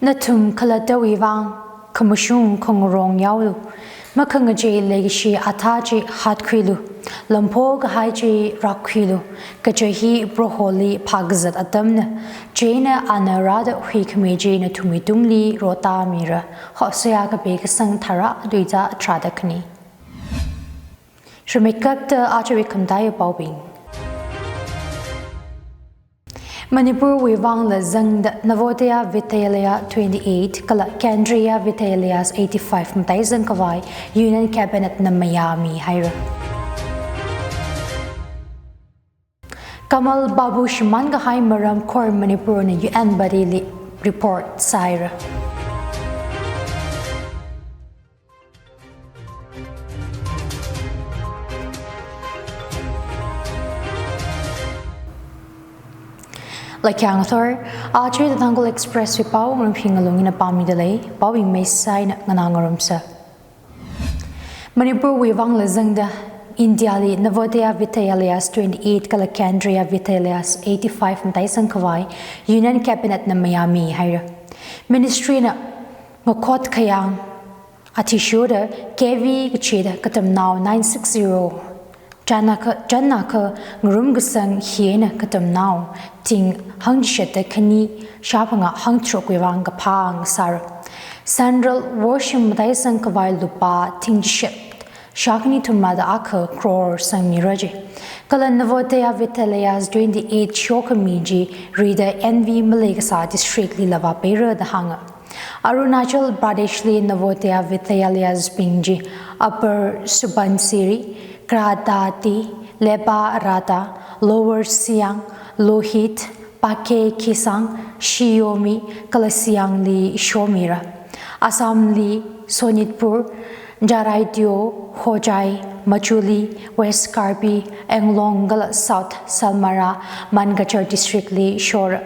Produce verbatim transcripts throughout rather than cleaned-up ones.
Nathum khalattawui vang khamashung khangarong yaolu, makhangachei leikashi athā chi hatkhuilu, lampho kahai chi rakkhuilu, kaja hi Proholi phākazat atamna, chieina ana rāda huikhami chi nathumwui tungli rotā mira. Hosea kapi kasang tharā, tuiza tharāda khani. Shimikapta aja wui khamtaiya paobing. Manipurwui vangla zangda Navodaya Vidyalaya twenty-eight kala Kendriya Vidyalayas eighty-five mataizang khavai Union Cabinet na mayāmi haira. Kamal Babu shimān kahai maram Core Manipur na U N body li report sāhaira. Laikyang thor, aja Tangkhul Express wui pao Rumphi Ngalung ina pāmida lei, paobing maisai na nganā ngarumsa. Manipurwui vangla zangda India li Navodaya Vidyalayas twenty-eight kala Kendriya Vidyalayas eighty-five mataizang khavai Union Cabinet na mayāmi haira. Ministry na ngakhot khayang athishurda K V kachida katamnao nine six zero, chānakha, chānakha ngarum kasang hi eina katamnao ting hangchishatda khani shāphangā hangthrukwui vang kaphā ngasāra. Central worshim mataizang khavai lupā tingchishat shākhani thumrāda akha crore sangmira ji. Kala Navodaya Vidyalayas twenty-eight shokhami chi rida N V maleikasā district lila vāpeira da hānga. Arunachal Pradesh li Navodaya Vidyalayas bing chi Upper Subansiri, Kardati, Lepa Rata, Lower Siang, Lohit, Pakke Kessang, Shi Yomi, kala Siang li shomira. Assam li Sonitpur, Charaideo, Hojai, Majuli, West Karbi Anglong kala South Salmara, Mankajar district li shora.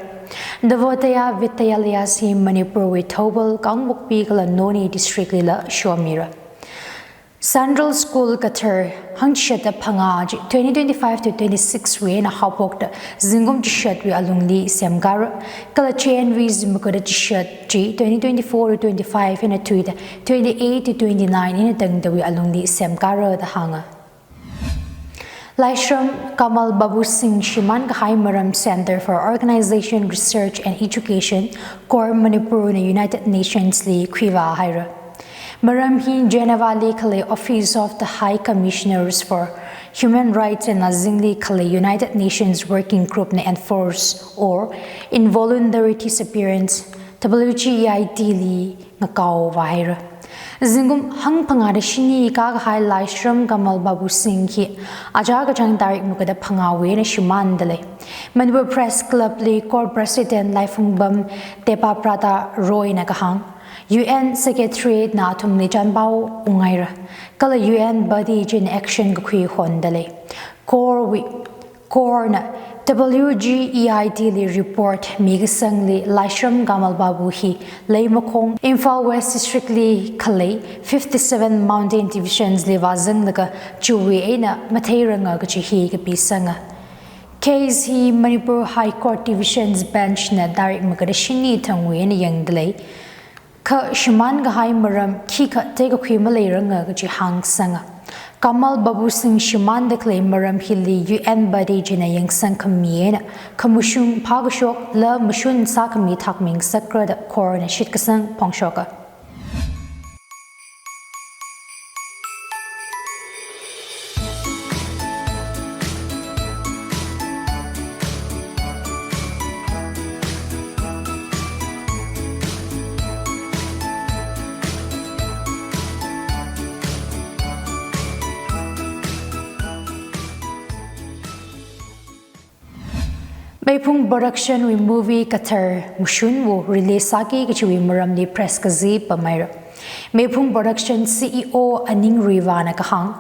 Navodaya Vidyalayas hi Manipurwui Thoubal, Kangpokpi kala Noney district lila shomira. Central School kathar hangchishatda phangā chi twenty twenty-five to twenty-six wui eina haophokda zingkum chishatwui alungli semkāra, kala J N V zimikwui chishat chi twenty twenty-four to twenty-five eina thuida twenty-eight to twenty-nine eina tangdawui alungli semkāra da hānga. Laishram Kamal Babu Singh shimān kahai maram Centre for Organisation, Research and Education, Core Manipur na United Nations li khuivā haira. Maram hi Geneva li khalei Office of the High Commissioners for Human Rights eina azingli khalei United Nations Working Group na Enforced or Involuntary Disappearance, W G E I D li ngakaovā haira. Zingkum hangphangāda shini kākahai Laishram Kamal Babu Singh hi aja kachāng tarik makada phangāwui eina shimānda lei. Manipur Press Club li Core President Laiphungbam Debabrata Roy na kahāng, U N Secretariat na athumli chānpao unghaira, kala U N body china action kakhui honda lei. Core wui, Core na W G E I D li report mikasangli Laishram Kamal Babu hi Leimakhong, Imphal West District li khalei fifty-seven Mountain Divisions li vāzanglaga chiwui eina matheiranga kaji hi kapisanga. Case hi Manipur High Court Divisions Bench na tarik makada shini thangwui eina yangda lei. Kha shimān kahai maram khikha tekakhui maleiranga kaji hāngsanga. Kamal Babu Singh shimānda khalei maram hili U N body china yangsang khami eina khamashung phākashokla mashun sākhami thakmi ngasakra da Core na shitkasang phongshoka. Meiphung Production wui movie kathar Mashunwo release sāki kachiwui maramli press kazip pamhaira. Meiphung Production C E O Aning Ruivah na kahāng,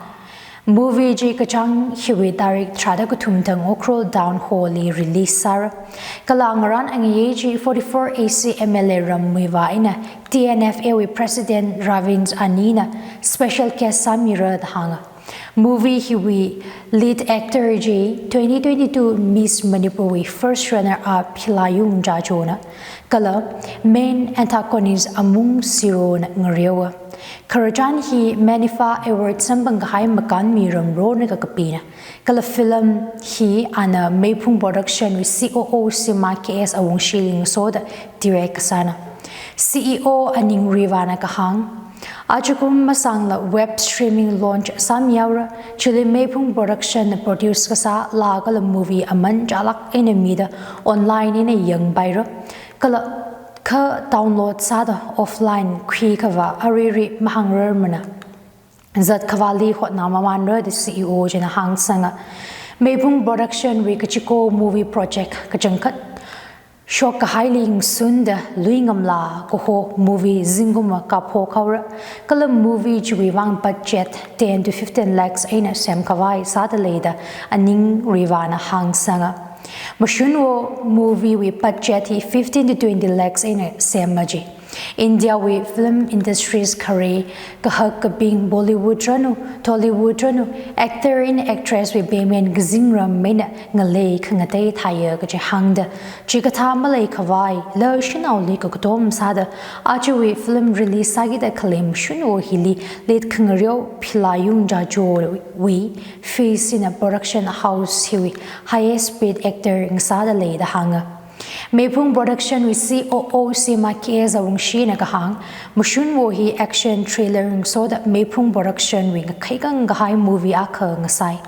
movie chi kachāng hiwui tarik tharāda kathum thang Ukhrul Town Hall li release sāra. Kala ngarān angayei chi forty-four A C M L A Ram Muivah eina T N F A wui President Ravindra Ani na special guest sāmira da hānga. Movie hiwui lead actor chi twenty twenty-two Miss Manipur wui first runner up Philayung Jajona, kala main antagonist Amung Sirona ngareowa. Khararchan hi Manifa Award samphang kahai makanmi ramrona kakapina. Kala film hi ana Meiphung Production wui C O O Sima K S Awungshili ngasoda direct kasāna. C E O Aning Rivana kahāng, ajakum masangla web streaming launch sāmihaora, chili Meiphung Production na produce kasā laa kala movie aman chālak eina mida online eina yangpaira. Kala kha download sāda offline khuikhavā aruirui mahāngrarmana. Zatkhavāli hotnā mamanra da C E O china hāngsanga. Meiphung Production wui kachiko movie project kachangkhat shok kahaili ngasunda Luingamla kaho movie zingkumva kaphok haora. Kala movie chiwui vang budget ten to fifteen lakhs eina semkhavai sāda leida Aning Rivana hāngsanga. Mashunwo movie wui budget hi fifteen to twenty lakhs eina semma ji. India wui film industries khare kahak kabing Bollywood ranu, Tollywood ranu, actor eina actress wui payment kazingram eina ngalei khangatei thāya kaji hāngda, chikathā maleikhavai la shanaoli kakatom sāda, ajawui film release sākida khalei mashunwo hili lead khangareo Philayung Jajowui Face ina production house hiwui highest paid actor ngasāda leida hānga. Meiphung Production wui C O O Sima K S Awungshina kahāng, mashunwo hi action thriller ngasoda Meiphung Production wui ngakhai kang kahai movie akha ngasai.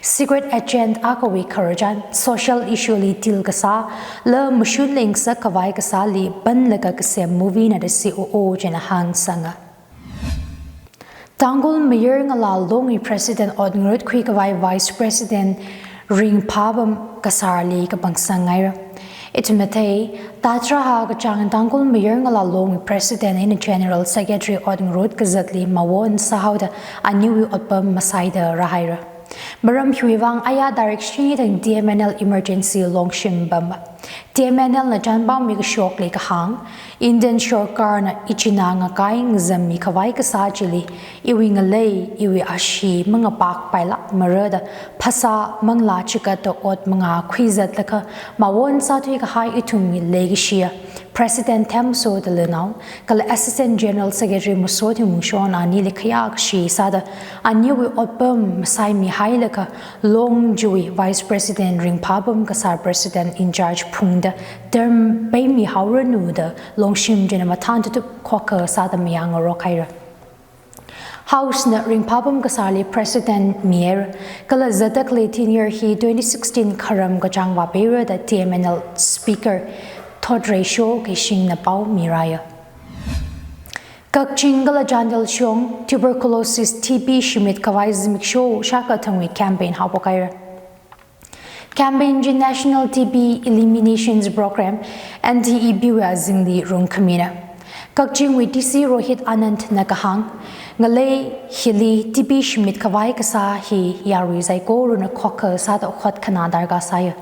Secret agent akhawui khararchan social issue li deal kasā, la mashun lengsak khavai kasāli panlaga kasem movie na da C O O china hāngsanga. Tangkhul Mayar Ngala Longwui President ot ngarutkhui khavai Vice President Ringphapam Kasarli kapangsang ngaira. Ithum mathei, tatra ha kachang Tangkhul Mayar Ngala Longwui President eina General Secretary ot ngarut kazatli mawon sāhaoda aniwui otpam masaida rāhaira. Maram hiwui vang aya tarik shini thang T M N L emergency longshim pama. T M N L na chānpaomi kashokli kahāng, Indian sorkarna ichina ngakai ngazammi khavai kasā chili, iwui ngalei, iwui ashee mangapakpailākmara da phasā manglā chikatda ot mangā khuizatlaga mawon sāthui kahai ithumwui leikashiya President Themso Dlenao, kala Assistant General Secretary Masothing Wungshon anili khayā kashi sāda aniwui otpam masaimihailaga Long chiwui Vice President Ringphapam Kasar President in charge phungda term peimihaoranu da longshim china mathān tutup khokha sāda mayāngarok haira. House na Ringphapam Kasarli President mihaira, kala zatda khalei tenure hi twenty sixteen kharam kachāng vāpeira da T M N L Speaker Thot Reisho Keishingna pao mirāya. Kakching kala Chandel shong tuberculosis T B shimit khavai zimiksho shākha thangwui campaign haophok haira. Campaign chi National T B Eliminations Program, N T E P wui azingli rungkhamina. Kakchingwui D C Rohit Anand na kahāng, ngalei hili T B shimit khavai kasā hi yarui saikorana khokha sāda hotkhana darkar sāya.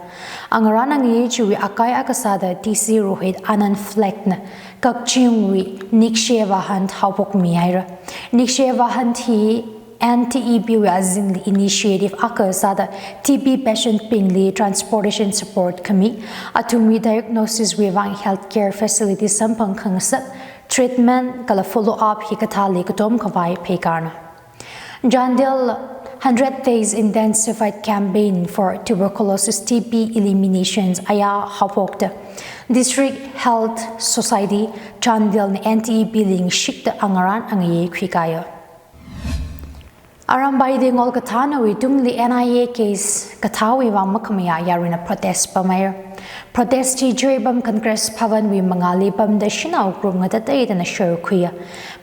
Angarān angayei chiwui akai akha sāda D C Rohit Anand flag na Kakchingwui Nikshay Vahan haophokmi haira. Nikshay Vahan hi N T E P wui azingli initiative akha sāda T B patient bingli transportation support khami, athumwui diagnosis wui vang healthcare facility samphang khangasak, treatment kala follow up hikathāli katom khavai pheikarna. Chandel Hundred Days Intensified Campaign for Tuberculosis T B Eliminations aya haophokta District Health Society Chandel na N T E P li ngashikta angarān angayei khuikāya. Arambai Tengol kathānawui tungli N I A case kathāwui vang makhamayā yaruina protest pamhaira. Protest chi Jiribam Congress Bhavan wui mangāli pamda shanao group ngatateidana shurkhuiya.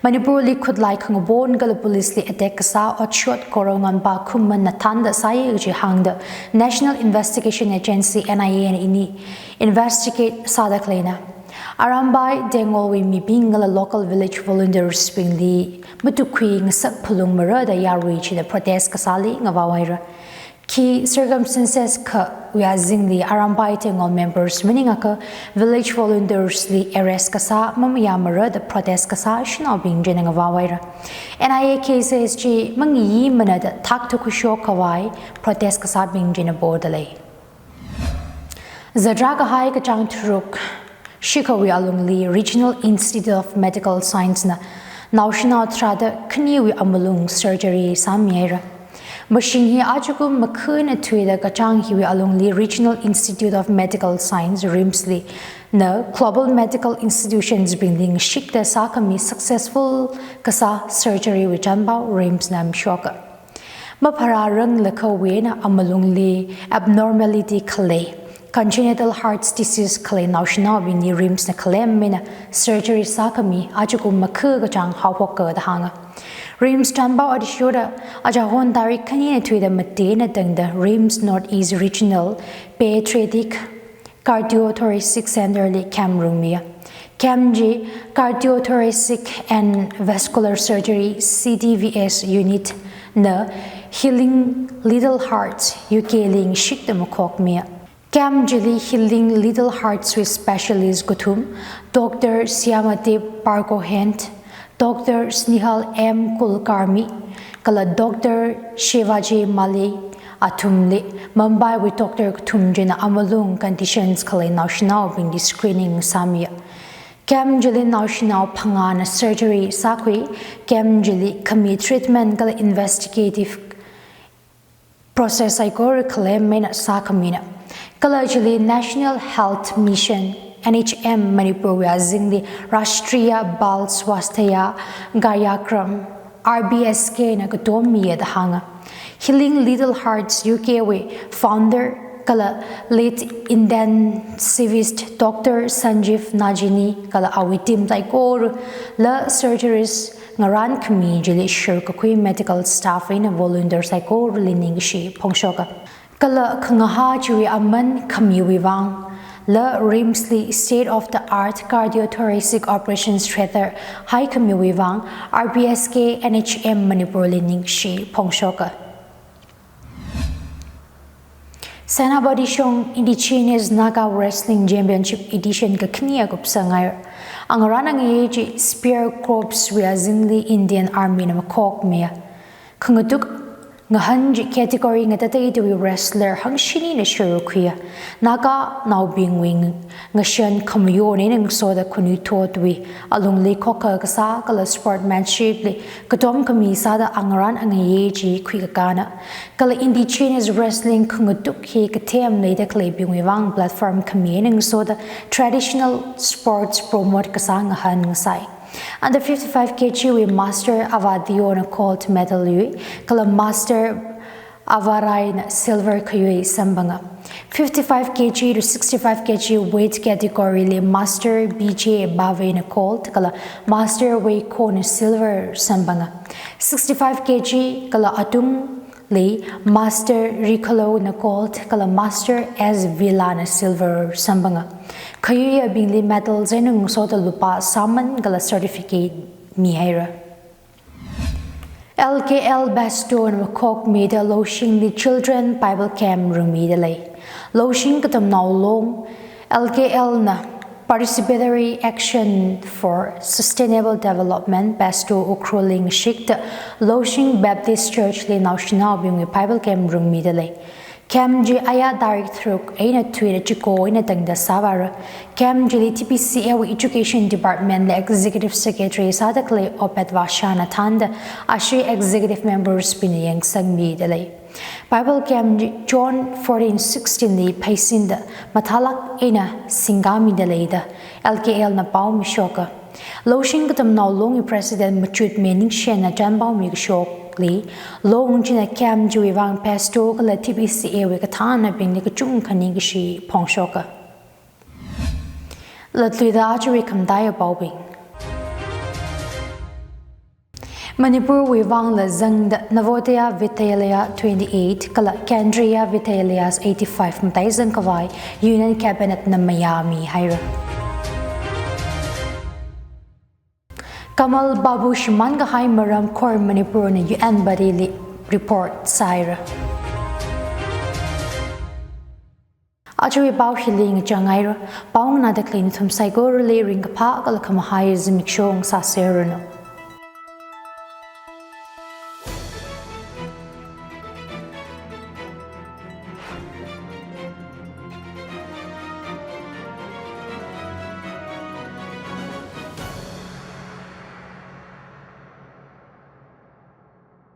Manipurli khutlai khangabon kala police li attack kasā otshot Korongam pa Khuman na thānda sāya kaji hāngda National Investigation Agency N I A na ini investigate sāda khaleina. Arambai Tengolwui mibing kala local village volunteers bingli matukkhui ngasak phalungmara da yarui china protest kasāli ngavao haira. Khi circumstances khawui azingli Arambai Tenggol members maningakha village volunteers li arrest kasā mamayāmara da protest kasā shanaobing china ngavāhaira. N I A cases chi mangayimana da thak thukushok khavai protest kasābing china podalei. Zatrā kahai kachāng tharuk shikhawui alungli Regional Institute of Medical Science na naoshinao tharāda khaniwui amalung surgery sāmihaira. Mashing hi ajakum makhana thuida kachāng hiwui alungli Regional Institute of Medical Science, RIMS li na global medical institutions bingli ngashikta sākhami successful kasā surgery wui chānpao RIMS na mishoka. Mapharā rānglakha wui eina amalungli abnormality khalei, congenital heart disease khalei naoshinaobingli RIMS na khalem eina surgery sākhami ajakum makha kachāng haophoka da hānga. RIMS chānpao athishurda achahon tarik khanina thuida matena tangda RIMS North East Regional Pediatric Cardiothoracic Center li camp rungmiya. Camp chi Cardiothoracic and Vascular Surgery, C T V S unit na Healing Little Hearts U K li ngashikta makhokmiya. Camp chili Healing Little Hearts wui specialist kathum, Doctor Siamati Parkohent, Doctor Snehal M Kulkarni, kala Doctor Shivaji Mali athumli Mumbai wui doctor kathum china amalung conditions khalei naoshinaobingli screening sāmiya. Camp chili naoshinao phangāna surgery sākhui, camp chili khami treatment kala investigative process saikora khalem eina sākhamina. Kala chili National Health Mission, N H M Manipur wui azingli Rashtriya Bal Swasthya Karyakram, R B S K na katommiya da hānga. Healing Little Hearts U K wui founder kala lead intensivist Doctor Sanjeev Najini kala awui team saikora la surgeries ngarān khami chili shurkakhui medical staff eina volunteer saikorali ningshi phongshoka. Kala khangahā chiwui aman khamiwui vang la RIMS li state of the art cardiothoracic operations theater haikhamiwui vang R B S K N H M Manipur li ningshi phongshoka. Senapati Shong Indigenous Naga Wrestling Championship Edition kakhaniya kupsanghaira. Angarān angayei chi Spear Corps wui azingli Indian Army na makhokmiya. Khangatuk ngahān chi category ngatateitawui wrestler hangshinina shurkhuiya. Naganaobingwui ngashan khamayon eina ngasoda khanuithotwui alungli khokha kasā kala sportsmanship li katom khami sāda angarān angayei chi khuikakāna. Kala indigenous wrestling khangatuk hi kathem leida khaleibingwui vang platform khami eina ngasoda traditional sports promote kasā ngahān ngasai. Under fifty-five K G wui Master Avadiona gold medal yui, kala Master Avaraina silver khayui samphanga. Fifty-five K G to sixty-five K G weight category li Master B J Bhavena gold kala Master Wei Kona silver samphanga. Sixty-five K G kala atungli Master Rikolona gold kala Master S Vilana silver samphanga. Khayuiyabingli medal eina ngasoda lupā sāman kala certificate mihaira. L K L Pesto na makhokmida Loushingli Children Bible Camp rungmidalei. Loushing Katamnao Long L K L na Participatory Action for Sustainable Development Pesto Ukhrulli ngashikta Loushing Baptist Church li naoshinaobingwui Bible Camp rungmidalei. Camp chi aya tarik tharuk eina thuida chiko eina tangda sāvāra. Camp chili T P C A wui Education Department li Executive Secretary sāda khalei Obed Vashana thānda ashi executive members bingna yangsangmidalei. Bible Camp chi John fourteen sixteen li pheisinda mathālāk eina singkāmidalei da L K L na pao mishoka. Loushing Katamnao Longwui President Machut Meningshen na chānpao mikashokli, Long china camp chiwui vang Pesto kala T P C A wui kathānabingli kachungkha ningshi phongshoka. Latluida achiwui khamataiya paobing. Manipur wui vang la zangda Navodaya Vidyalaya twenty-eight kala Kendriya Vidyalayas eighty-five mataizang khavai Union Cabinet na mayāmihaira. Kamal Babu shimān kahai maram Khor Manipur na U N body li report sāhaira. Ajawui pao hili ngachang haira. Pao nganāda khalei nathum saikorali ringkaphā kala khamahai zimiksho ngasāserranu.